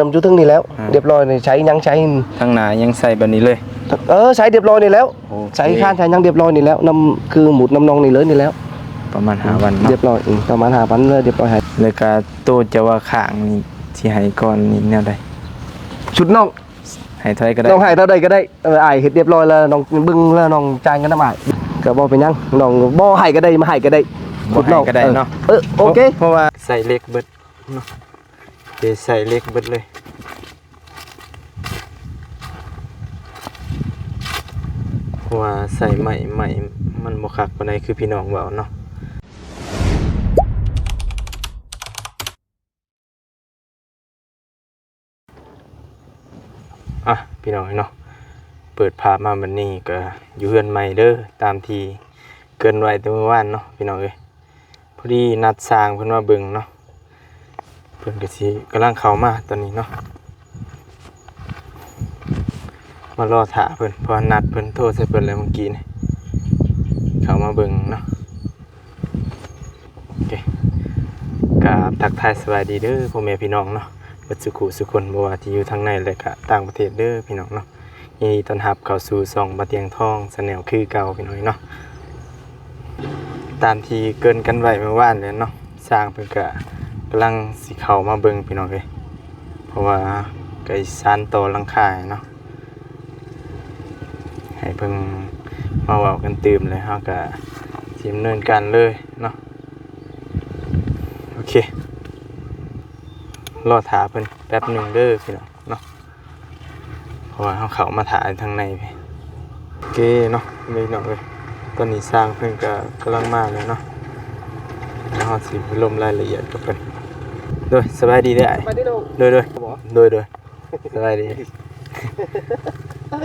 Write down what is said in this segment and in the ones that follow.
ນຳຢູ່ເທິງນີ້ແລ້ວ ອ່າ ຮຽບຮ້ອຍນີ້ ໃຊ້ຫຍັງໃຊ້ ທາງໜ້າຍັງໃສ່ແບບນີ້ເລີຍ ເອີ ໃສ່ຮຽບຮ້ອຍນີ້ແລ້ວ ໂອເຄ ໃສ່ຄານໃສ່ຫຍັງຮຽບຮ້ອຍນີ້ແລ້ວ ນຳຄືໝູດນຳໜອງນີ້ເລີຍນີ້ແລ້ວ ປະມານຫ້າວັນເນາະ ຮຽບຮ້ອຍ ອືມ ປະມານຫ້າວັນເລີຍ ຮຽບຮ້ອຍໃຫ້ ແລ້ວກະໂຕເຈົ້າວ່າຄ້າງນີ້ ຊິໃຫ້ກ່ອນນີ້ແນວໃດ? ຊຸດນ້ອງ ໃຫ້ເທົ່າໃດກໍໄດ້ ນ້ອງໃຫ້ເທົ່າໃດກໍໄດ້ ເອີ ອ້າຍເຮັດຮຽບຮ້ອຍແລ້ວ ນ້ອງເບິ່ງແລ້ວ ນ້ອງຈ່າຍເງິນນຳອ້າຍ ກໍບໍ່ເປັນຫຍັງ ນ້ອງບໍ່ໃຫ້ກໍໄດ້ ມາໃຫ້ກໍໄດ້ ບໍ່ໃຫ້ກໍໄດ້ເນາະ ເອີ ໂອເຄ ເພາະວ່າໃສ່ເຫຼັກເບິດເນາະ ເດ ໃສ່ເຫຼັກເບິດເລີຍ ເພາະວ່າໃສ່ໄມ້ ໄມ້ມັນບໍ່ຄັກປານໃດ ຄືພີ່ນ້ອງເວົ້າເນາະ. ອ່ະ ພີ່ນ້ອງເອີຍເນາະ ເປີດພາບມາບັດນີ້ກໍຢູ່ເຮືອນໃໝ່ເດີ ຕາມທີ່ເກີ່ນໄວ້ແຕ່ມື້ວານເນາະ ພີ່ນ້ອງເອີຍ ພໍດີນັດຊ່າງເພິ່ນມາເບິ່ງເນາະ ເພິ່ນກໍຊິກຳລັງເຂົ້າມາຕອນນີ້ເນາະ ມາລໍຖ້າເພິ່ນ ເພາະວ່ານັດເພິ່ນ ໂທໃສ່ເພິ່ນແລ້ວມື້ກີ້ນີ້ ເຂົ້າມາເບິ່ງເນາະ. ໂອເຄ ກາບທັກທາຍສະບາຍດີເດີພໍ່ແມ່ພີ່ນ້ອງເນາະ ເບິດສູ່ຜູ້ສູ່ຄົນ ບໍ່ວ່າທີ່ຢູ່ທາງໃນ ແລະ ກະຕ່າງປະເທດເດີພີ່ນ້ອງເນາະ ຍິນດີຕ້ອນຮັບເຂົ້າສູ່ຊ່ອງບ່າວຕຽງທອງ Channel ຄືເກົ່າພີ່ນ້ອງເນາະ. ຕາມທີ່ເກີ່ນກັນໄວ້ເມື່ອວານແຫຼະເນາະ ຊ່າງເພິ່ນກະກຳລັງຊິເຂົ້າມາເບິ່ງພີ່ນ້ອງເອີຍ ເພາະວ່າກະຊິສານຕໍ່ຫຼັງຄາເນາະ. ໃຫ້ເພິ່ນມາເວົ້າກັນຕື່ມ ແລ້ວເຮົາກະຊິດຳເນີນການເລີຍເນາະ. ໂອເຄ ລໍຖ້າເພິ່ນແປັບໜຶ່ງເດີພີ່ນ້ອງເນາະ ເພາະວ່າເຮົາເຂົ້າມາຖ້າທາງໃນ. ໂອເຄເນາະ ພີ່ນ້ອງເອີຍ ຕອນນີ້ຊ່າງເພິ່ນກະກຳລັງມາແລ້ວເນາະ ແລ້ວເຮົາຊິໄປລົມລາຍລະອຽດກັບເພິ່ນ. ໂດຍ ສະບາຍດີເດີອ້າຍ. ສະບາຍດີເນາະ. ໂດຍ ໂດຍ ໂດຍ ໂດຍ. ສະບາຍດີ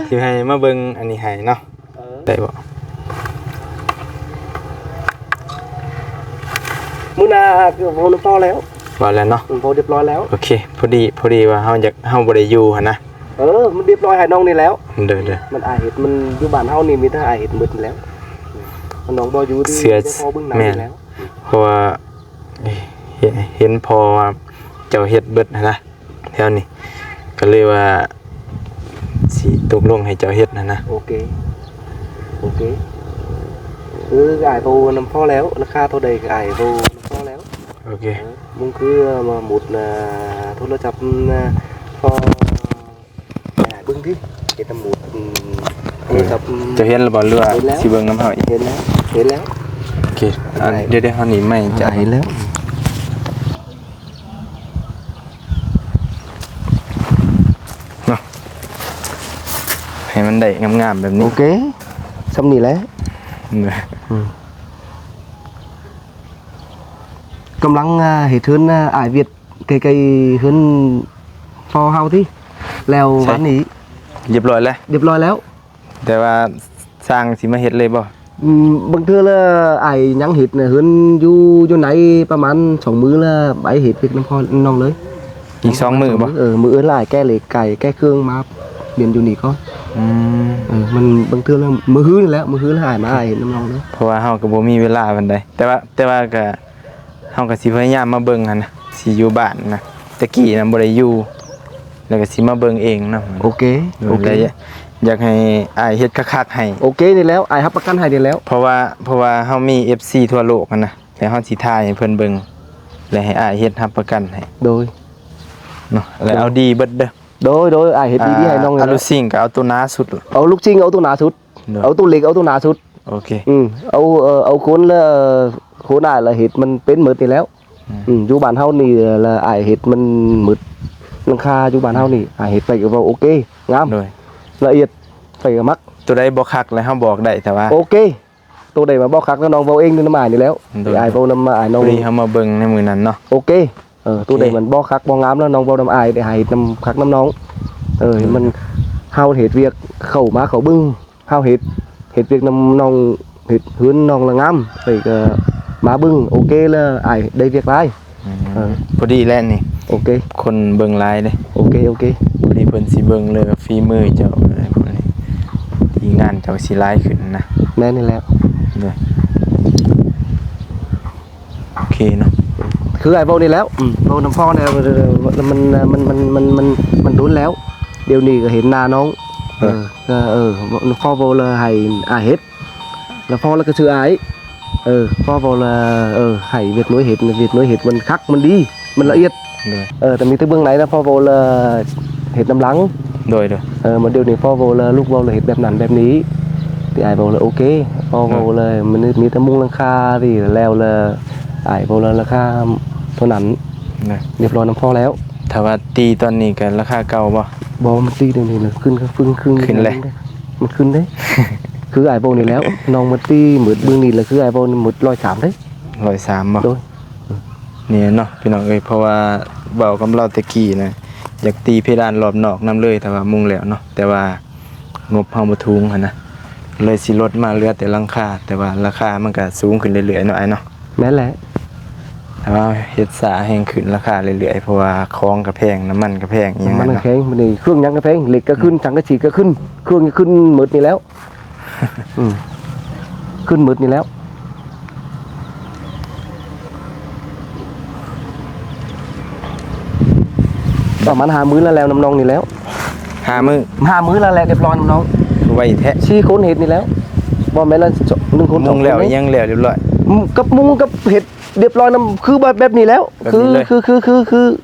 ຊິໃຫ້ມາເບິ່ງອັນນີ້ໃຫ້ເນາະ. ເອີ ໄດ້ບໍ່? ມື້ໜ້າກໍເວົ້ານຳພໍ່ແລ້ວ. ເວົ້າແລ້ວເນາະ. ອືມ ເວົ້າຮຽບຮ້ອຍແລ້ວ. ໂອເຄ ພໍດີ ພໍດີວ່າເຮົາຢາກ ເຮົາບໍ່ໄດ້ຢູ່ຫັ້ນນະ. ເອີ ມັນຮຽບຮ້ອຍໃຫ້ນ້ອງນີ້ແລ້ວ. ໂດຍ ໂດຍ. ມັນອາເຮັດ ມັນຢູ່ບ້ານເຮົານີ້ມີແຕ່ອາເຮັດໝົດແລ້ວ. ນ້ອງບໍ່ຢູ່ດີ ເຊື່ອ ມີແຕ່ພໍ່ເບິ່ງໜ້າ ແມ່ນ ແລ້ວ. ເພາະວ່າເຫັນ ເຫັນພໍ່ວ່າເຈົ້າເຮັດເບິດຫັ້ນນະ. ແຖວນີ້ ກໍເລີຍວ່າຊິຕົກລົງໃຫ້ເຈົ້າເຮັດຫັ້ນນະ. ໂອເຄ ໂອເຄ ຄືອ້າຍເວົ້ານຳພໍ່ແລ້ວ ລາຄາເທົ່າໃດກໍອ້າຍເວົ້ານຳພໍ່ແລ້ວ. ໂອເຄ ເອີ ມຶງຄືມາໝູດນະ ໂທລະສັບນະ ພໍໄປຫາເບິ່ງຕິ ເຮັດນຳໝູດ ອືມ ໂທລະສັບ ເອີ ເຈົ້າເຫັນແລ້ວບໍ່ ຫຼືວ່າ ເຫັນແລ້ວ ຊິເບິ່ງນຳເຮົາອີກ? ເຫັນແລ້ວ ເຫັນແລ້ວ. ໂອເຄ ອ່າ ເຫັນແລ້ວ ດຽວ ດຽວເຮົານີ້ໄມ້ຈະ ອ່າ ເຫັນແລ້ວ. ເນາະ ໃຫ້ມັນໄດ້ງາມໆແບບນີ້. ໂອເຄ ຊ່ຳນີ້ແຫຼະ. ເອີ ອືມ ກຳລັງ ອ່າ ເຮັດເຮືອນ ອ່າ ອ້າຍວຽດໃກ້ໆເຮືອນພໍ່ເຮົາຕິ ແລ້ວ ໃຊ່ ວັນນີ້ ຮຽບຮ້ອຍແລ້ວ ຮຽບຮ້ອຍແລ້ວ. ແຕ່ວ່າຊ່າງຊິມາເຮັດເລີຍບໍ່? ອືມ ບາງເທື່ອລະອ້າຍຍັງເຮັດນະ ເຮືອນຢູ່ ຢູ່ໃນປະມານສອງມື້ລະໄປເຮັດວຽກນຳພໍ່ນ້ອງເລີຍ. ອີກສອງມື້ບໍ່? ເອີ ມື້ອື່ນລະອ້າຍແກ້ເຫຼັກ ແກ້ເຄື່ອງມາປ່ຽນຢູ່ນີ້ກ່ອນ. ອືມ ເອີ ມັນບາງເທື່ອລະມື້ຮືນີ້ແຫຼະ ມື້ຮືລະອ້າຍມາເຮັດນຳນ້ອງເລີຍ. ເພາະວ່າເຮົາກໍບໍ່ມີເວລາປານໃດ ແຕ່ວ່າ ແຕ່ວ່າກໍ ເຮົາກໍຊິພະຍາຍາມມາເບິ່ງຫັ້ນນະ ຊິຢູ່ບ້ານນະ ແຕ່ກີ້ນະບໍ່ໄດ້ຢູ່ ແລ້ວກໍຊິມາເບິ່ງເອງນະ. ໂອເຄ ໂອເຄ ແລ້ວຢາກ ຢາກໃຫ້ອ້າຍເຮັດຄັກໆໃຫ້. ໂອເຄນີ້ແລ້ວ ອ້າຍຮັບປະກັນໃຫ້ນີ້ແລ້ວ. ເພາະວ່າ ເພາະວ່າເຮົາມີເອັຟຊີທົ່ວໂລກຫັ້ນນະ ແລ້ວເຮົາຊິຖ່າຍໃຫ້ເພິ່ນເບິ່ງ ແລ້ວໃຫ້ອ້າຍເຮັດຮັບປະກັນໃຫ້. ໂດຍ ເນາະ ແລ້ວເອົາດີເບິດເດີ. ໂດຍ ໂດຍ ອ້າຍເຮັດດີໆໃຫ້ນ້ອງ. ອ່າ ເອົາລູກຊິງກໍເອົາໂຕໜາສຸດ. ເອົາລູກຊິງເອົາໂຕໜາສຸດ. ໂດຍ ເອົາໂຕເຫຼັກເອົາໂຕໜາສຸດ. ໂອເຄ ອືມ ເອົາ ເອີ ເອົາໂຄນລະ ໂຄນອ້າຍລະເຮັດມັນເປັນໝົດນີ້ແລ້ວ. ອືມ ອືມ ຢູ່ບ້ານເຮົານີ້ລະອ້າຍເຮັດມັນໝົດ ຫຼັງຄາຢູ່ບ້ານເຮົານີ້ ອືມ ອ້າຍເຮັດໄປກໍວ່າໂອເຄ ງາມ. ໂດຍ ລະອຽດ ໄປກໍມັກ. ໂຕໃດບໍ່ຄັກລະເຮົາບອກໄດ້ ແຕ່ວ່າ ໂອເຄ ໂຕໃດວ່າບໍ່ຄັກລະນ້ອງເວົ້າເອງນຳອ້າຍນີ້ແລ້ວ. ໂດຍ ອ້າຍເວົ້ານຳອ້າຍນ້ອງ ພໍດີເຮົາມາເບິ່ງໃນມື້ນັ້ນເນາະ. ໂອເຄ ເອີ ໂອເຄ ໂຕໃດມັນບໍ່ຄັກບໍ່ງາມລະນ້ອງເວົ້ານຳອ້າຍ ໄດ້ໃຫ້ນຳຄັກນຳນ້ອງ. ເອີ ໂດຍ ມັນ ເຮົາເຮັດວຽກເຂົ້າມາເຂົ້າເບິ່ງ ເຮົາເຮັດ ເຮັດວຽກນຳນ້ອງ ເຮັດເຮືອນນ້ອງລະງາມ ໄປກໍມາເບິ່ງ ໂອເຄລະ ອ້າຍໄດ້ວຽກຫຼາຍ. ອືມ ເອີ ພໍດີແລ້ວນີ້. ໂອເຄ ຄົນເບິ່ງຫຼາຍເດ້. ໂອເຄ ໂອເຄ ພໍດີເພິ່ນຊິເບິ່ງເລີຍ ຝີມືເຈົ້າ ພວກນີ້ ທີ່ງານເຈົ້າຊິຫຼາຍຂຶ້ນນະ. ແມ່ນນີ້ແຫຼະ. ໂດຍ ໂອເຄເນາະ. ຄືອ້າຍເວົ້ານີ້ແລ້ວ ອືມ ເວົ້ານຳພໍ່ແລ້ວ ມັນ ມັນ ມັນ ມັນ ມັນ ມັນດົນແລ້ວ ດຽວນີ້ກໍເຫັນໜ້ານ້ອງ ເອີ ເອີ ກໍ ເອີ ພໍ່ເວົ້າແລ້ວໃຫ້ອ້າຍເຮັດ ແລ້ວພໍ່ແລ້ວກໍຊື່ອ້າຍ ເອີ ພໍ່ເວົ້າແລ້ວ ເອີ ໃຫ້ວຽກໜ່ວຍເຮັດ ວຽກໜ່ວຍເຮັດມັນຄັກ ມັນດີ ມັນລະອຽດ ໂດຍ ເອີ ແຕ່ມີແຕ່ເບື້ອງໃນນະ ພໍ່ເວົ້າແລ້ວເຮັດນຳຫຼັງ ໂດຍ ໂດຍ ເອີ ມາດຽວນີ້ພໍ່ເວົ້າແລ້ວ ລູກເວົ້າແລ້ວເຮັດແບບນັ້ນແບບນີ້ ທີ່ອ້າຍເວົ້າແລ້ວໂອເຄ ພໍ່ເວົ້າແລ້ວ ມັນມີແຕ່ມຸງຫຼັງຄານີ້ແລ້ວ ແລ້ວອ້າຍເວົ້າແລ້ວລາຄາເທົ່ານັ້ນ ໂດຍ ຮຽບຮ້ອຍນຳພໍ່ແລ້ວ. ຖ້າວ່າຕີຕອນນີ້ກໍລາຄາເກົ່າບໍ່? ບໍ່ ມັນຕີດຽວນີ້ນະ ຂຶ້ນ ຂຶ້ນ ຂຶ້ນ ຂຶ້ນແລ້ວ ມັນຂຶ້ນເດ້ ຄືອ້າຍບອກນີ້ແລ້ວ ນ້ອງມັນຕີໝົດເບິ່ງນີ້ລະ ຄືອ້າຍບອກໝົດຮ້ອຍສາມເດ້ ຮ້ອຍສາມບໍ່? ໂດຍ ນີ້ເນາະພີ່ນ້ອງເອີຍ ເພາະວ່າເວົ້າກັບລາວແຕ່ກີ້ນະ ຢາກຕີເພດານລອບນອກນຳເລີຍ ຖ້າວ່າມຸງແລ້ວເນາະ ແຕ່ວ່າງົບເຮົາບໍ່ທຸງຫັ້ນນະ ເລີຍຊິລົດມາເຫຼືອແຕ່ຫຼັງຄາ ແຕ່ວ່າລາຄາມັນກະສູງຂຶ້ນເລື້ອຍໆເນາະອ້າຍເນາະ. ແມ່ນແຫຼະ ແຕ່ວ່າເຮັດຊ້າແຮ່ງຂຶ້ນລາຄາເລື້ອຍໆ ເພາະວ່າຂອງກໍແພງ ນ້ຳມັນກໍແພງ ອີ່ຫຍັງ ນ້ຳມັນກໍແພງ ບັດນີ້ເຄື່ອງຫຍັງກໍແພງ ເຫຼັກກໍຂຶ້ນ ສັງກະສີກໍຂຶ້ນ ເຄື່ອງກໍຂຶ້ນໝົດນີ້ແລ້ວ ອືມ ຂຶ້ນໝົດນີ້ແລ້ວ ປະມານຫ້າມື້ແລ້ວ ແລ້ວນຳນ້ອງນີ້ແລ້ວ ຫ້າມື້ ຫ້າມື້ແລ້ວແຫຼະ ຮຽບຮ້ອຍນຳນ້ອງ ຄືໄວແທ້ ສີ່ຄົນເຮັດນີ້ແລ້ວ ບໍ່ແມ່ນລະ ໜຶ່ງຄົນ ສອງຄົນ ມຸງແລ້ວ ຫຍັງແລ້ວຮຽບຮ້ອຍ ອືມ ກັບມຸງກັບເຮັດ ຮຽບຮ້ອຍນຳ ຄືແບບ ແບບນີ້ແລ້ວ ແບບນີ້ເລີຍ ຄື ຄື ຄື ຄື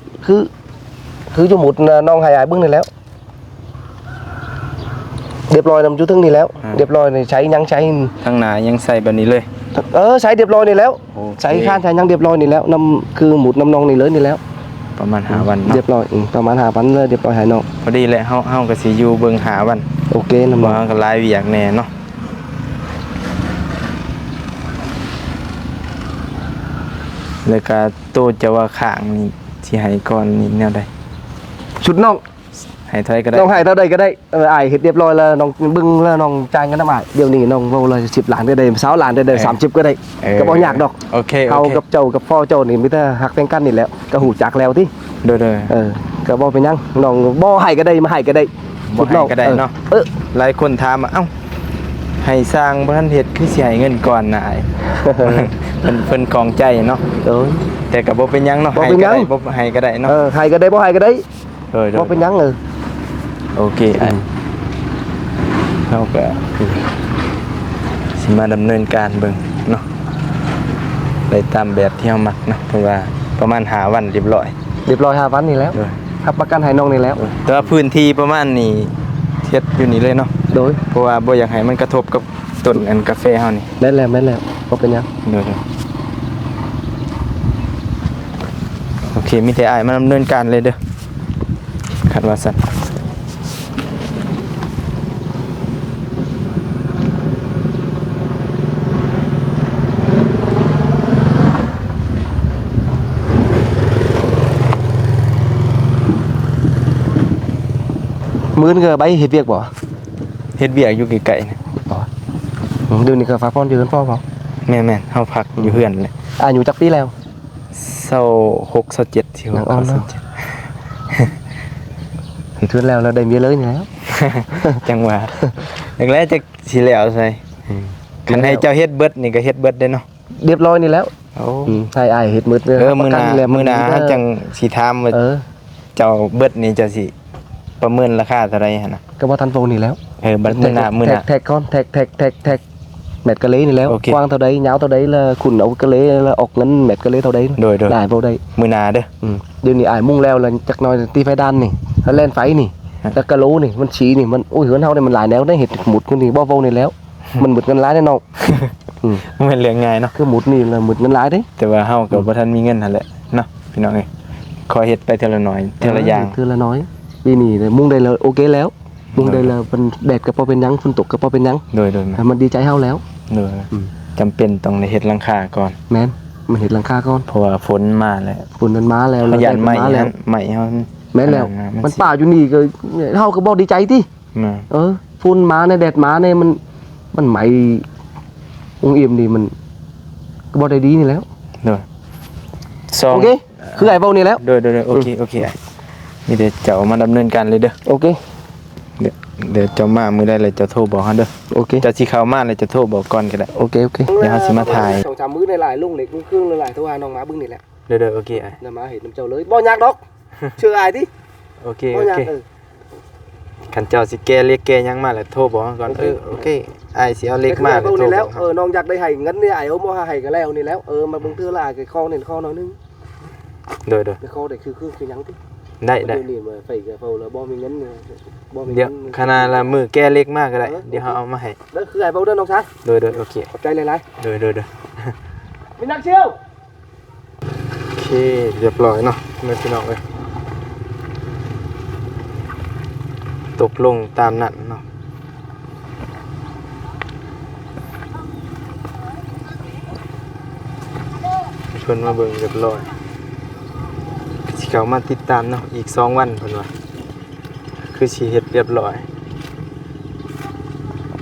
ຄື ຄືຢູ່ໝົດນະ ນ້ອງໃຫ້ອ້າຍເບິ່ງນີ້ແລ້ວ ຮຽບຮ້ອຍນຳຢູ່ເທິງນີ້ແລ້ວ ອ່າ ຮຽບຮ້ອຍນີ້ ໃຊ້ຫຍັງໃຊ້ ທາງໜ້າຍັງໃຊ້ແບບນີ້ເລີຍ ເອີ ໃຊ້ຮຽບຮ້ອຍນີ້ແລ້ວ ໂອເຄ ໃຊ້ຄານໃຊ້ຫຍັງຮຽບຮ້ອຍນີ້ແລ້ວ ນຳ ຄືໝົດນຳນ້ອງນີ້ເລີຍນີ້ແລ້ວ ປະມານຫ້າວັນເນາະ ຮຽບຮ້ອຍ ອືມ ປະມານຫ້າວັນເລີຍ ຮຽບຮ້ອຍໃຫ້ນ້ອງ ພໍດີແຫຼະ ເຮົາ ເຮົາກໍຊິຢູ່ເບິ່ງຫ້າວັນ ໂອເຄນຳ ເພາະວ່າເຮົາກໍຫຼາຍວຽກແດ່ເນາະ ແລ້ວກໍໂຕເຈົ້າວ່າຄ້າງນີ້ ຊິໃຫ້ກ່ອນນີ້ແນວໃດ? ຊຸດນ້ອງ ໃຫ້ເທົ່າໃດກໍໄດ້ ນ້ອງໃຫ້ເທົ່າໃດກໍໄດ້ ເອີ ອ້າຍເຮັດຮຽບຮ້ອຍແລ້ວ ນ້ອງເບິ່ງແລ້ວ ນ້ອງຈ່າຍເງິນນຳອ້າຍ ດຽວນີ້ນ້ອງເວົ້າລະ ສິບລ້ານກໍໄດ້ ຊາວລ້ານກໍໄດ້ ເອີ ສາມສິບກໍໄດ້ ເອີ ກໍບໍ່ຍາກດອກ ໂອເຄ ເຮົາກັບເຈົ້າກັບພໍ່ເຈົ້ານີ້ມີແຕ່ຮັກແພງກັນນີ້ແຫຼະ ກໍຮູ້ຈັກແລ້ວຕິ ໂດຍໆ ເອີ ກໍບໍ່ເປັນຫຍັງ ນ້ອງບໍ່ໃຫ້ກໍໄດ້ມາໃຫ້ກໍໄດ້ ບໍ່ໃຫ້ກໍໄດ້ເນາະ ເອີ ຫຼາຍຄົນຖາມວ່າ ເອົ້າ ໃຫ້ຊ່າງບໍ່ທັນເຮັດ ຄືຊິໃຫ້ເງິນກ່ອນນະອ້າຍ ເພິ່ນ ເພິ່ນຂ້ອງໃຈເນາະ ໂດຍ ແຕ່ກໍບໍ່ເປັນຫຍັງເນາະ ບໍ່ເປັນຫຍັງ ໃຫ້ກໍໄດ້ ບໍ່ໃຫ້ກໍໄດ້ເນາະ ເອີ ໃຫ້ກໍໄດ້ ບໍ່ໃຫ້ກໍໄດ້ ໂດຍໆ ບໍ່ເປັນຫຍັງ ເອີ ໂອເຄ ອືມ ອ້າຍ ເຮົາກໍຊິມາດຳເນີນການເບິ່ງເນາະ ໄດ້ຕາມແບບທີ່ເຮົາມັກເນາະ ເພາະວ່າປະມານຫ້າວັນຮຽບຮ້ອຍ ຮຽບຮ້ອຍຫ້າວັນນີ້ແລ້ວ ໂດຍ ຮັບປະກັນໃຫ້ນ້ອງນີ້ແລ້ວ ໂດຍ ແຕ່ວ່າພື້ນທີ່ປະມານນີ້ເຮັດຢູ່ນີ້ເລີຍເນາະ ໂດຍ ເພາະວ່າບໍ່ຢາກໃຫ້ມັນກະທົບກັບ ຕົ້ນອັນກາແຟເຮົານີ້ ແມ່ນແລ້ວ ແມ່ນແລ້ວ ບໍ່ເປັນຫຍັງ ໂດຍ ໂດຍ ໂອເຄ ມີແຕ່ອ້າຍມາດຳເນີນການເລີຍເດີ ຄັນວ່າຊັ້ນ ມື້ອື່ນກໍໄປເຮັດວຽກບໍ່? ເຮັດວຽກຢູ່ໃກ້ໆນີ້ ອໍ ດຽວນີ້ກໍພັກຜ່ອນຢູ່ເຮືອນພໍ່ບໍ່? ແມ່ນໆ ເຮົາພັກຢູ່ເຮືອນແຫຼະ ອືມ ອາຍຸຈັກປີແລ້ວ? ຊາວຫົກ ຊາວເຈັດ ຊິຫົກ ຊາວເຈັດ ເຮັດເຮືອນແລ້ວ ແລ້ວໄດ້ເມຍເລີຍນີ້ແຫຼະ ຈັ່ງວ່າ ຈັກແລ້ວ ຈັກຊິແລ້ວໃສ ອືມ ຄັນໃຫ້ເຈົ້າເຮັດເບິດນີ້ກໍເຮັດເບິດເດ້ເນາະ ຮຽບຮ້ອຍນີ້ແລ້ວ ໂອ້ ອືມ ໃຫ້ອ້າຍເຮັດໝົດເລີຍ ເອີ ມື້ໜ້າ ມື້ໜ້າເຮົາຈັ່ງຊິຖາມວ່າ ເອີ ເຈົ້າເບິດນີ້ເຈົ້າຊິປະເມີນລາຄາເທົ່າໃດຫັ້ນນະ ກໍບໍ່ທັນເວົ້ານີ້ແລ້ວ ເອີ ບັດມື້ໜ້າ ມື້ໜ້າ ແທັກ ແທັກກ່ອນ ແທັກ ແທັກ ແທັກ ແມັດກະເລນີ້ແລ້ວ ໂອເຄ ກວ້າງເທົ່າໃດ ຍາວເທົ່າໃດ ແລ້ວຂຸດເອົາກະເລ ແລ້ວອອກເງິນແມັດກະເລເທົ່າໃດ ໂດຍໆ ອ້າຍເວົ້າໄດ້ ມື້ໜ້າເດີ ອືມ ດຽວນີ້ອ້າຍມຸງແລ້ວ ແລ້ວຈັກໜ່ອຍຕີໄຟດ້ານນີ້ ແລ້ວແລ່ນໄຟນີ້ ຮະ ແລ້ວກະໂລນີ້ ມັນສີນີ້ ມັນ ໂອ້ຍ ເຮືອນເຮົານີ້ມັນຫຼາຍແນວເດ້ ເຮັດໝົດມື້ນີ້ ບໍ່ເວົ້ານີ້ແລ້ວ ມັນໝົດເງິນຫຼາຍເດ້ນ້ອງ ອືມ ບໍ່ແມ່ນເລື່ອງງ່າຍເນາະ ຄືໝົດນີ້ລະໝົດເງິນຫຼາຍເດ້ ແຕ່ວ່າເຮົາກໍ ອືມ ບໍ່ທັນມີເງິນຫັ້ນແຫຼະເນາະ ພີ່ນ້ອງເອີຍ ຂໍເຮັດໄປເທື່ອລະໜ້ອຍ ເທື່ອລະຢ່າງ ເອີ ເຮັດເທື່ອລະໜ້ອຍ ປີນີ້ໄດ້ມຸງໄດ້ແລ້ວ ໂອເຄແລ້ວ ມຸງໄດ້ແລ້ວ ມັນແດດກໍບໍ່ເປັນຫຍັງ ຝົນຕົກກໍບໍ່ເປັນຫຍັງ ໂດຍໆ ມັນດີໃຈເຮົາແລ້ວ ໂດຍ ອືມ ຈຳເປັນຕ້ອງໄດ້ເຮັດຫຼັງຄາກ່ອນ ແມ່ນ ມາເຮັດຫຼັງຄາກ່ອນ ເພາະວ່າຝົນມາແລ້ວ ຝົນມັນມາແລ້ວ ຢ້ານໄໝ້ ແດດມັນມາແລ້ວ ໄໝ້ເຮົາ ແມ່ນແລ້ວ ມັນ ມັນປ່າຢູ່ນີ້ກໍ ເຮົາກໍບໍ່ດີໃຈຕິ ແມ່ນ ເອີ ຝົນມາແດ່ ແດດມາແດ່ ມັນ ມັນໄໝ້ອົງເອມນີ້ ມັນກໍບໍ່ໄດ້ດີນີ້ແລ້ວ ໂດຍ ສອງ ໂອເຄ ຄືອ້າຍເວົ້ານີ້ແລ້ວ ໂດຍໆໆ ໂອເຄ ອືມ ໂອເຄ ມີແຕ່ເຈົ້າມາດຳເນີນການເລີຍເດີ ໂອເຄ ດຽວ ດຽວເຈົ້າມາມື້ໃດແລ້ວເຈົ້າໂທບອກເຮົາເດີ ໂອເຄ ເຈົ້າຊິເຂົ້າມາແລ້ວເຈົ້າໂທບອກກ່ອນກໍໄດ້ ໂອເຄ ໂອເຄ ດຽວເຮົາຊິມາຖ່າຍ ສອງສາມມື້ໃນຫຼາຍ ລົງເຫຼັກລົງເຄື່ອງຫຼາຍໆ ໂທຫານ້ອງມາເບິ່ງນີ້ແຫຼະ ໂດຍໆ ໂອເຄອ້າຍ ນຳມາເຮັດນຳເຈົ້າເລີຍ ບໍ່ຍາກດອກ ເຊື່ອອ້າຍຕິ. ໂອເຄ ບໍ່ຍາກ ໂອເຄ ເອີ ຄັນເຈົ້າຊິແກ່ເຫຼັກແກ່ຫຍັງມາແລ້ວໂທບອກເຮົາກ່ອນ. ໂອເຄ ເອີ ໂອເຄ ອ້າຍຊິເອົາເຫຼັກມາ ຄືອ້າຍເວົ້ານີ້ແຫຼ້ວ. ເອີ ນ້ອງຢາກໄດ້ໃຫ້ເງິນນີ້ ອ້າຍເອົາມາໃຫ້ກໍແລ້ວນີ້ແຫຼ້ວ. ເອີ ມາເບິ່ງເທື່ອລະ ອ້າຍກໍຂໍເນັ້ນຂໍໜ້ອຍໜຶ່ງ. ໂດຍໆ ໄປຂໍໄດ້ຄື ຄື ຄືຫຍັງຕິ? ໄດ້ ໄດ້ ດຽວນີ້ໄຟກໍເຝົ້າແລ້ວ ບໍ່ມີເງິນ ບໍ່ມີເງິນ ດຽວ ຂະໜາດລະມື້ແກ່ເຫຼັກມາກໍໄດ້. ເອີ ດຽວເຮົາເອົາມາໃຫ້ເດີ ຄືອ້າຍເວົ້າເດີນ້ອງຊາຍ. ໂດຍໆ ໂອເຄ ຂອບໃຈຫຼາຍໆ. ໂດຍໆ ໂດຍ ມີນັກທ່ຽວ. ໂອເຄ ລຽບຮ້ອຍເນາະ ແມ່ພີ່ນ້ອງເອີຍ ຕົກລົງຕາມນັ້ນເນາະ. ເພິ່ນມາເບິ່ງລຽບຮ້ອຍ ຊິເຂົ້າມາຕິດຕາມເນາະ ອີກສອງວັນເພິ່ນວ່າ ຄືຊິເຮັດລຽບຮ້ອຍ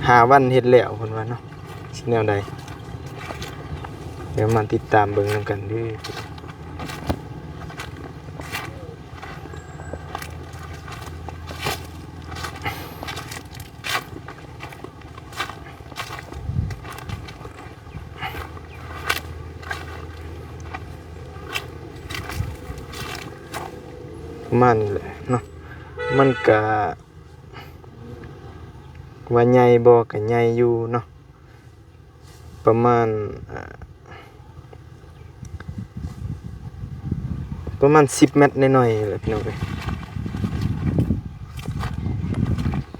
ຫ້າວັນເຮັດແລ້ວເພິ່ນວ່າເນາະ ຊິແນວໃດ ດຽວມາຕິດຕາມເບິ່ງນຳກັນເດີ. ປະມານນີ້ແຫຼະເນາະ ມັນກະວ່າໃຫຍ່ບໍ່ ກະໃຫຍ່ຢູ່ເນາະ. ປະມານ ເອີ ປະມານສິບແມັດໜ້ອຍໆແຫຼະພີ່ນ້ອງເອີຍ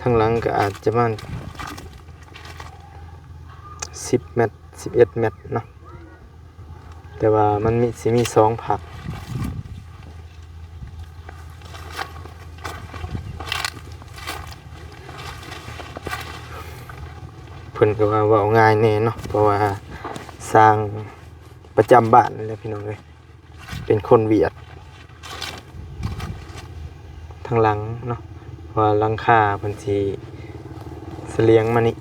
ທາງຫຼັງກໍອາດຈະປະມານສິບແມັດ ສິບເອັດແມັດເນາະ ແຕ່ວ່າມັນມີ ຊິມີສອງພັກ. ເພິ່ນກໍວ່າເວົ້າງ່າຍແດ່ເນາະ ເພາະວ່າຊ່າງປະຈຳບ້ານນີ້ແຫຼະພີ່ນ້ອງເອີຍ ເປັນຄົນຫວຽດທາງຫຼັງເນາະ ເພາະວ່າຫຼັງຄາເພິ່ນຊິສະຫຼຽງມານີ້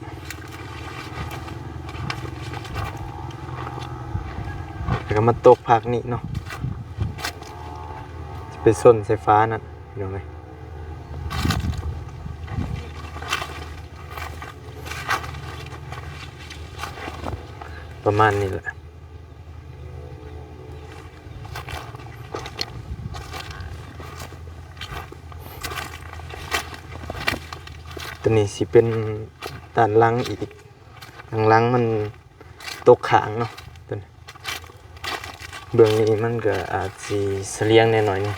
ແລ້ວກໍມາຕົກພາກນີ້ເນາະ ຊິໄປຊົນໃສ່ຝານັ້ນ ພີ່ນ້ອງເອີຍ ປະມານນີ້ແຫຼະ. ຕົວນີ້ຊິເປັນດ້ານຫຼັງອີກ ທາງຫຼັງມັນຕົກຂ້າງເນາະ ຕົວນີ້ ເບື້ອງນີ້ມັນກໍອາດຊິສະຫຼຽງແດ່ໜ້ອຍໜຶ່ງ.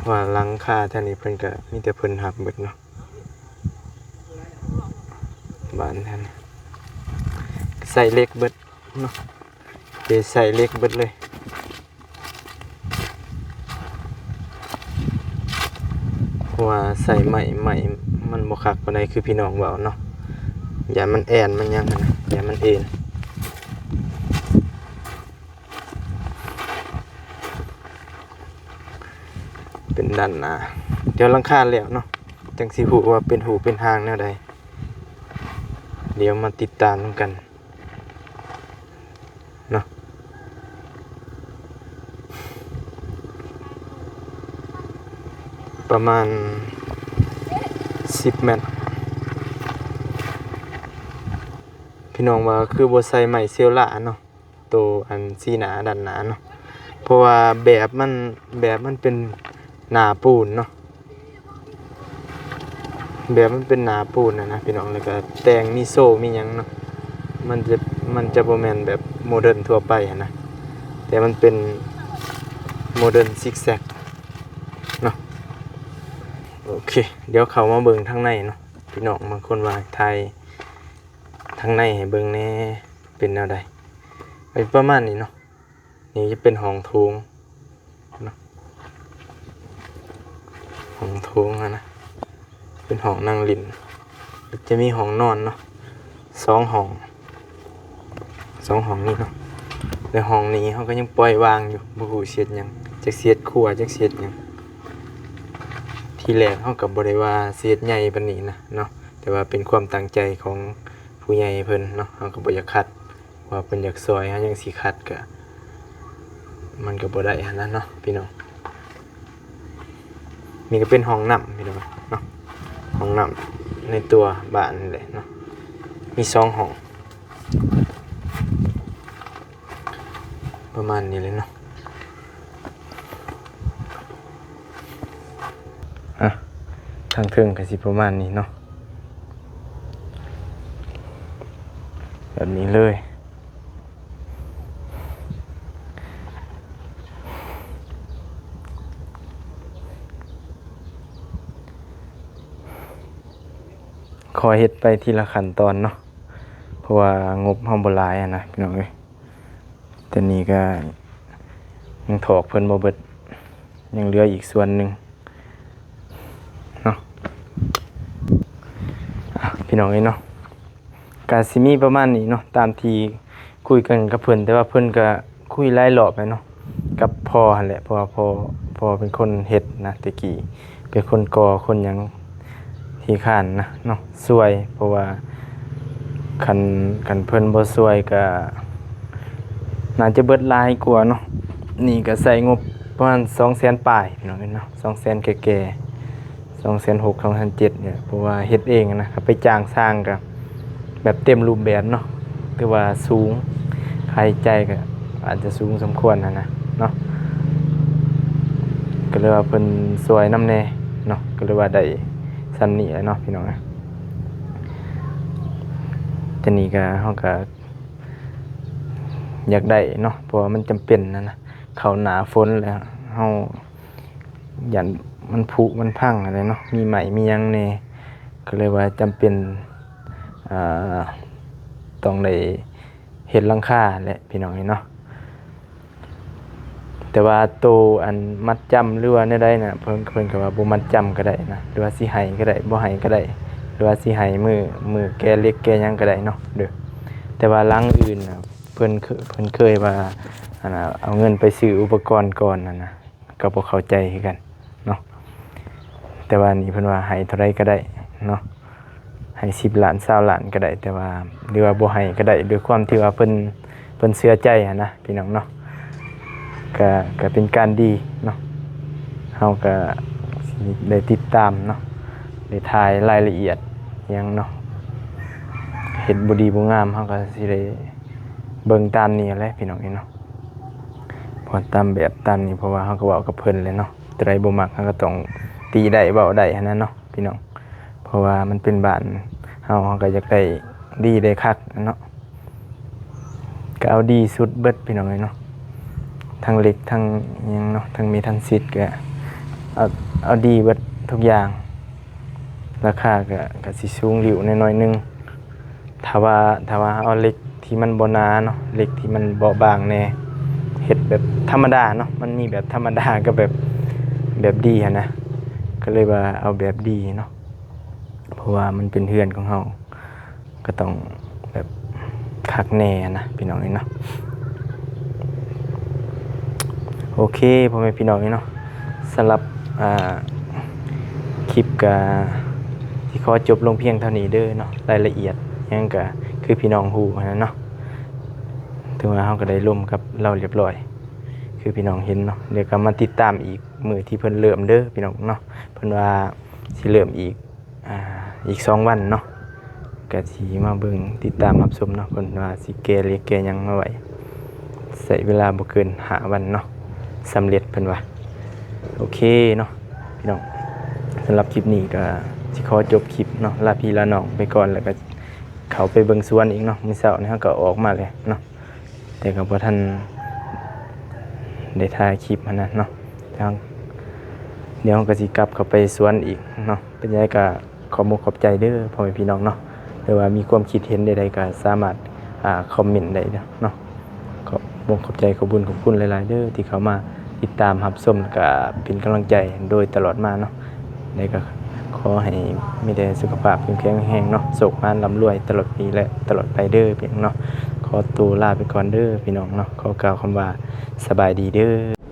ວ່າຫຼັງຄາແຖວນີ້ເພິ່ນກະມີແຕ່ເພິ່ນຮັບເບິດເນາະ ບ້ານແຖວນີ້ໃສ່ເຫຼັກເບິດເນາະ ເທໃສ່ເຫຼັກເບິດເລີຍ. ເພາະວ່າໃສ່ໄມ້ ໄມ້ມັນບໍ່ຄັກປານໃດ ຄືພີ່ນ້ອງເວົ້າເນາະ ຢ້ານມັນແອ່ນມັນຫຍັງຫັ້ນນະ ຢ້ານມັນເອນ. ເປັນດ້ານໜ້າ ດຽວຫຼັງຄາແລ້ວເນາະ ຈັ່ງຊິຮູ້ວ່າເປັນຮູບເປັນຮ່າງແນວໃດ ດຽວມາຕິດຕາມນຳກັນ ເນາະ ປະມານສິບແມັດ. ພີ່ນ້ອງວ່າຄືບໍ່ໃສ່ໄມ້ເຊວລາເນາະ ໂຕອັນຊີ້ໜ້າດ້ານໜ້າເນາະ ເພາະວ່າແບບມັນ ແບບມັນເປັນໜ້າປູນເນາະ. ແບບມັນເປັນໜ້າປູນຫັ້ນນະພີ່ນ້ອງ ແລ້ວກະແຕ່ງມີໂສ້ມີຫຍັງເນາະ ມັນຈະ ມັນຈະບໍ່ແມ່ນແບບໂມເດີນທົ່ວໄປຫັ້ນນະ ແຕ່ມັນເປັນໂມເດີນຊິກແຊັກເນາະ. ໂອເຄ ດຽວເຂົ້າມາເບິ່ງທາງໃນເນາະ ພີ່ນ້ອງບາງຄົນວ່າຖ່າຍທາງໃນໃຫ້ເບິ່ງແດ່ ເປັນແນວໃດ ເປັນປະມານນີ້ເນາະ. ນີ້ຈະເປັນຫ້ອງໂຖງເນາະ ຫ້ອງໂຖງຫັ້ນນະ ເປັນຫ້ອງນັ່ງຫຼິ້ນ ຈະມີຫ້ອງນອນເນາະ ສອງຫ້ອງ ສອງຫ້ອງນີ້ເນາະ ແລະຫ້ອງນີ້ເຮົາກໍຍັງປ່ອຍວ່າງຢູ່ ບໍ່ຮູ້ຊິເຮັດຫຍັງ ຈັກຊິເຮັດຄົວ ຈັກຊິເຮັດຫຍັງ. ທີແລກເຮົາກໍບໍ່ໄດ້ວ່າຊິເຮັດໃຫຍ່ປານນີ້ນະເນາະ ແຕ່ວ່າເປັນຄວາມຕັ້ງໃຈຂອງຜູ້ໃຫຍ່ເພິ່ນເນາະ ເຮົາກໍບໍ່ຢາກຂັດ ວ່າເພິ່ນຢາກຊ່ອຍ ເຮົາຍັງຊິຂັດ ກະມັນກະບໍ່ໄດ້ຫັ້ນນະເນາະພີ່ນ້ອງ. ນີ້ກະເປັນຫ້ອງນ້ຳພີ່ນ້ອງເນາະ ຫ້ອງນ້ຳ ໃນຕົວບ້ານນີ້ແຫຼະເນາະ ມີສອງຫ້ອງ ປະມານນີ້ແຫຼະເນາະ. ອ່ະ ທາງເທິງກໍຊິປະມານນີ້ເນາະ ແບບນີ້ເລີຍ. ຂໍເຮັດໄປທີລະຂັ້ນຕອນເນາະ ເພາະວ່າງົບເຮົາບໍ່ຫຼາຍຫັ້ນນະ ພີ່ນ້ອງເອີຍ. ແຕ່ນີ້ກໍຍັງຖອກເພິ່ນບໍ່ເບິດ ຍັງເຫຼືອອີກສ່ວນໜຶ່ງເນາະ. ອ່ະ ພີ່ນ້ອງເອີຍເນາະ ກະຊິມີປະມານນີ້ເນາະ ຕາມທີ່ຄຸຍກັນກັບເພິ່ນ ແຕ່ວ່າເພິ່ນກະຄຸຍຫຼາຍລອບແລ້ວເນາະ ກັບພໍ່ຫັ້ນແຫຼະ ເພາະວ່າພໍ່ ພໍ່ເປັນຄົນເຮັດນະ ແຕ່ກີ້ເປັນຄົນກໍ່ຄົນຫຍັງ ຂີ້ຄ້ານນະເນາະ ຊ່ວຍ ເພາະວ່າຄັນ ຄັນເພິ່ນບໍ່ຊ່ວຍກະໜ້າຈະເບິດຫຼາຍກວ່າເນາະ. ນີ້ກະໃຊ້ງົບປະມານສອງແສນປາຍ ພີ່ນ້ອງເອີຍເນາະ ສອງແສນແກ່ໆ ສອງແສນຫົກ ສອງແສນເຈັດນີ້ ເພາະວ່າເຮັດເອງນະ ຄັນໄປຈ້າງຊ່າງກະແບບເຕັມຮູບແບບເນາະ ຖືວ່າສູງ ຄ່າໃຊ້ຈ່າຍກໍອາດຈະສູງສົມຄວນຫັ້ນນະເນາະ ກໍເລີຍວ່າເພິ່ນຊ່ວຍນຳແດ່ເນາະ ກໍເລີຍວ່າໄດ້ສ່ຳນີ້ແຫຼະເນາະ ພີ່ນ້ອງເອີຍ. ແຕ່ນີ້ກໍ ເຮົາກໍຢາກໄດ້ເນາະ ເພາະວ່າມັນຈຳເປັນຫັ້ນນະ ເຂົ້າໜ້າຝົນແລ້ວ ເຮົາຢ້ານມັນຜຸມັນພັງຫັ້ນແຫຼະເນາະ ມີໄມ້ມີຫຍັງແດ່ ກໍເລີຍວ່າຈຳເປັນ ເອີ ຕ້ອງໄດ້ ເຮັດຫຼັງຄາແຫຼະ ພີ່ນ້ອງເອີຍເນາະ. ແຕ່ວ່າໂຕອັນມັດຈຳ ຫຼືວ່າແນວໃດນະ ເພິ່ນ ເພິ່ນກໍວ່າບໍ່ມັດຈຳກໍໄດ້ນະ ຫຼືວ່າຊິໃຫ້ກໍໄດ້ ບໍ່ໃຫ້ກໍໄດ້ ຫຼືວ່າຊິໃຫ້ມື້ ມື້ແກ່ເຫຼັກແກ່ຫຍັງກໍໄດ້ເນາະເດີ. ແຕ່ວ່າຫຼັງອື່ນນະ ເພິ່ນເຄີ- ເພິ່ນເຄີຍວ່າ ອັນນ່າ ເອົາເງິນໄປຊື້ອຸປະກອນກ່ອນຫັ້ນນະ ກໍບໍ່ເຂົ້າໃຈຄືກັນເນາະ. ແຕ່ວ່ານີ້ເພິ່ນວ່າໃຫ້ເທົ່າໃດກໍໄດ້ເນາະ ໃຫ້ສິບລ້ານ ຊາວລ້ານກໍໄດ້ ແຕ່ວ່າ ຫຼືວ່າບໍ່ໃຫ້ກໍໄດ້ ດ້ວຍຄວາມທີ່ວ່າເພິ່ນ ເພິ່ນເຊື່ອໃຈຫັ້ນນະ ພີ່ນ້ອງເນາະ ກະ ກະເປັນການດີເນາະ. ເຮົາກະຊິໄດ້ຕິດຕາມເນາະ ໄດ້ຖ່າຍລາຍລະອຽດຫຍັງເນາະ ເຮັດບໍ່ດີບໍ່ງາມ ເຮົາກະຊິໄດ້ເບິ່ງຕາມນີ້ແຫຼະ ພີ່ນ້ອງເອີຍເນາະ. ເພາະຕາມແບບຕາມນີ້ ເພາະວ່າເຮົາກໍເວົ້າກັບເພິ່ນແຫຼະເນາະ ຕົວໃດບໍ່ມັກເຮົາກໍຕ້ອງຕິໄດ້ເວົ້າໄດ້ຫັ້ນນະເນາະ ພີ່ນ້ອງ. ເພາະວ່າມັນເປັນບ້ານເຮົາ ເຮົາກໍຢາກໄດ້ດີໄດ້ຄັກເນາະ ກໍເອົາດີສຸດເບິດ ພີ່ນ້ອງເອີຍເນາະ. ທັງເຫຼັກ ທັງຫຍັງເນາະ ທັງເມທັນຊີດ ກໍເອົາ ເອົາດີເບິດທຸກຢ່າງ. ລາຄາກໍ ກໍຊິສູງລິ້ວແດ່ໜ້ອຍໜຶ່ງ. ຖ້າວ່າ ຖ້າວ່າເຮົາເອົາເຫຼັກທີ່ມັນບໍ່ໜາເນາະ ເຫຼັກທີ່ມັນເບາະບາງແດ່ ເຮັດແບບທຳມະດາເນາະ ມັນມີແບບທຳມະດາກັບແບບ ແບບດີຫັ້ນນະ ກໍເລີຍວ່າເອົາແບບດີເນາະ ເພາະວ່າມັນເປັນເຮືອນຂອງເຮົາ ກໍຕ້ອງແບບຄັກແນ່ນະ ພີ່ນ້ອງເອີຍເນາະ. ໂອເຄ ພໍ່ແມ່ພີ່ນ້ອງເອີຍເນາະ ສຳລັບ ອ່າ ຄລິບກະຊິຂໍຈົບລົງພຽງເທົ່ານີ້ເດີເນາະ. ລາຍລະອຽດຫຍັງກະຄືພີ່ນ້ອງຮູ້ຫັ້ນນະເນາະ ຖືວ່າເຮົາກະໄດ້ລົມກັບລາວລຽບລ້ອຍ ຄືພີ່ນ້ອງເຫັນເນາະ. ດຽວກະມາຕິດຕາມອີກມື້ທີ່ເພິ່ນເລີ່ມເດີ ພີ່ນ້ອງເນາະ. ເພິ່ນວ່າຊິເລີ່ມອີກ ອ່າ ອີກສອງວັນເນາະ ກະຊິມາເບິ່ງຕິດຕາມຮັບຊົມເນາະ ເພິ່ນວ່າຊິແກ່ເຫຼັກແກ່ຫຍັງມາໄວ້ ໃຊ້ເວລາບໍ່ເກີນຫ້າວັນເນາະ ສຳເລັດເພິ່ນວ່າ. ໂອເຄເນາະ ພີ່ນ້ອງ ສຳລັບຄລິບນີ້ກະຊິຂໍຈົບຄລິບເນາະ ລາພີ່ລານ້ອງໄປກ່ອນ ແລ້ວກະເຂົ້າໄປເບິ່ງສວນອີກເນາະ. ມື້ເຊົ້ານີ້ເຮົາກະອອກມາແລ້ວເນາະ ແຕ່ກໍບໍ່ທັນໄດ້ຖ່າຍຄລິບຫັ້ນນະເນາະ. ດຽວເຮົາກໍຊິກັບເຂົ້າໄປສວນອີກເນາະ. ເປັນຈັ່ງໃດກໍຂອບອົກຂອບໃຈເດີພໍ່ແມ່ພີ່ນ້ອງເນາະ ຫຼືວ່າມີຄວາມຄິດເຫັນໃດໆກໍສາມາດ ອ່າ ຄອມເມັນໄດ້ເນາະ. ຂອບອົກຂອບໃຈ ຂອບບຸນຂອບຄຸນຫຼາຍໆເດີ ທີ່ເຂົ້າມາຕິດຕາມຮັບຊົມ ແລ້ວກໍເປັນກຳລັງໃຈໂດຍຕະຫຼອດມາເນາະ. ແລ້ວກໍຂໍໃຫ້ມີແຕ່ສຸຂະພາບເຂັ້ມແຂງແຮງເນາະ ໂຊກໝານລ່ຳລວຍຕະຫຼອດປີ ແລະ ຕະຫຼອດໄປເດີພີ່ນ້ອງເນາະ. ຂໍໂຕລາໄປກ່ອນເດີພີ່ນ້ອງເນາະ ຂໍກ່າວຄຳວ່າສະບາຍດີເດີ.